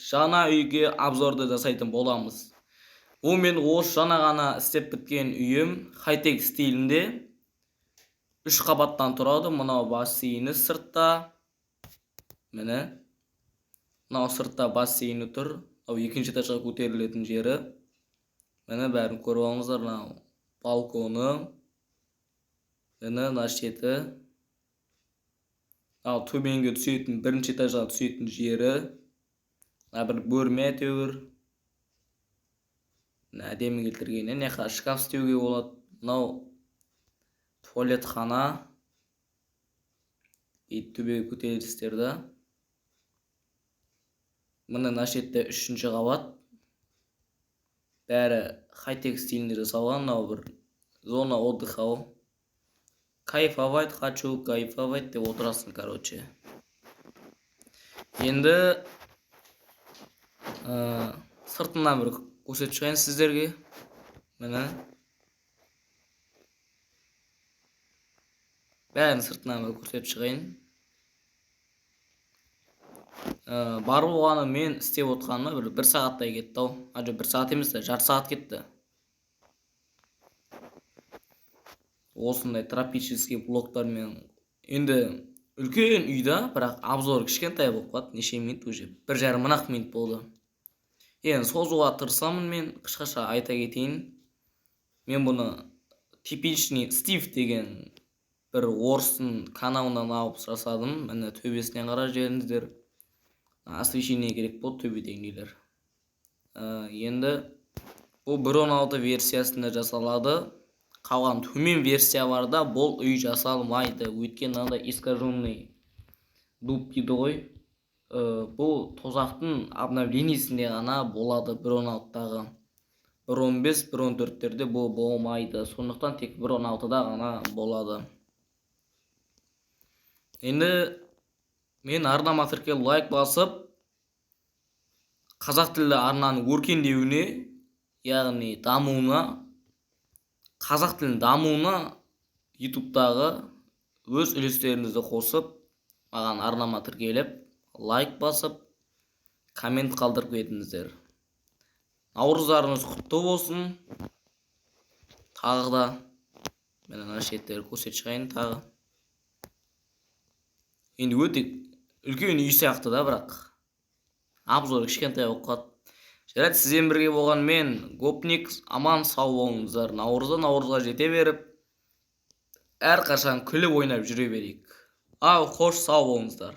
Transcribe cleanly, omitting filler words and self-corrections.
Жаңа үйге обзорды жасайтын боламыз. Бұл мен осы жаңа ғана істеп біткен үйім, хай-тек стилінде. 3 қабаттан тұрады. Мынау бассейні сыртта. Міне. Мынау сыртта бассейні тұр. Мынау екінші этажға көтерілетін жері. Міне, бәрін көріп алыңыздар. Мынау балконы. Міне, мына шеті. Ал төменге түсетін, бірінші этажға түсетін жері. Мына бір бөлме әйтеуір. Мына әдемі келтірген. Мына жаққа шкаф істеуге болады. Мынау туалетхана. И төбеге көтерілістер да. Міне, мына шетте үшінші қабат. Бәрі хай-тек стилінде жасалған. Мынау бір зона отдыха ғой. Кайфовать хочу, кайфовать деп отырасың, короче. Енді сыртынан бір көрсетіп шығайын сіздерге. Міне. Бәрін сыртынан бір көрсетіп шығайын. Бар болғаны мен істеп отқаныма бір сағаттай кетті ау. А, жоқ, бір сағат емес, жарты сағат кетті. Осындай тропический блоктармен. Енді үлкен үй да, бірақ обзор кішкентай болып қалды. Неше минут уже? Бір жарым ақ минут болды. Енді созуға тырысамын мен, қысқаша айта кетейін. Мен бұны типичный Стив деген бір орыстың каналынан алып жасадым. Міне, төбесінен қарап жіберіңіздер. Освещение керек болды төбедегі нелер. Енді бұл 1.16 версиясында жасалады. Қалған төмен версияларда бұл үй жасалмайды. Өйткені мынандай искаженный дуб дейді ғой. Бұл тозақтың обновлениесінде ғана болады 1.16-дағы. 1.15, 1.14-терде бұл болмайды. Сондықтан тек 1.16-да ғана болады. Енді мен арнама тіркеліп, лайк басып, қазақ тілді арнаның өркендеуіне, яғни дамуына, қазақ тілінің дамуына ютубтағы өз үлестеріңізді қосып, маған арнама тіркеліп, лайк басып, коммент қалдырып кетіңіздер. Наурыздарыңыз құтты болсын. Тағы да міне, мына шеттерді көрсетіп шығайын тағы. Енді өте үлкен үй сияқты да, бірақ обзор кішкентай болып қалады. Жарайды, сізбен бірге болған мен, Гопник, аман сау болыңыздар. Наурызда наурызға жете беріп, әрқашан күліп ойнап жүре берейік. Ау, қош, сау болыңыздар.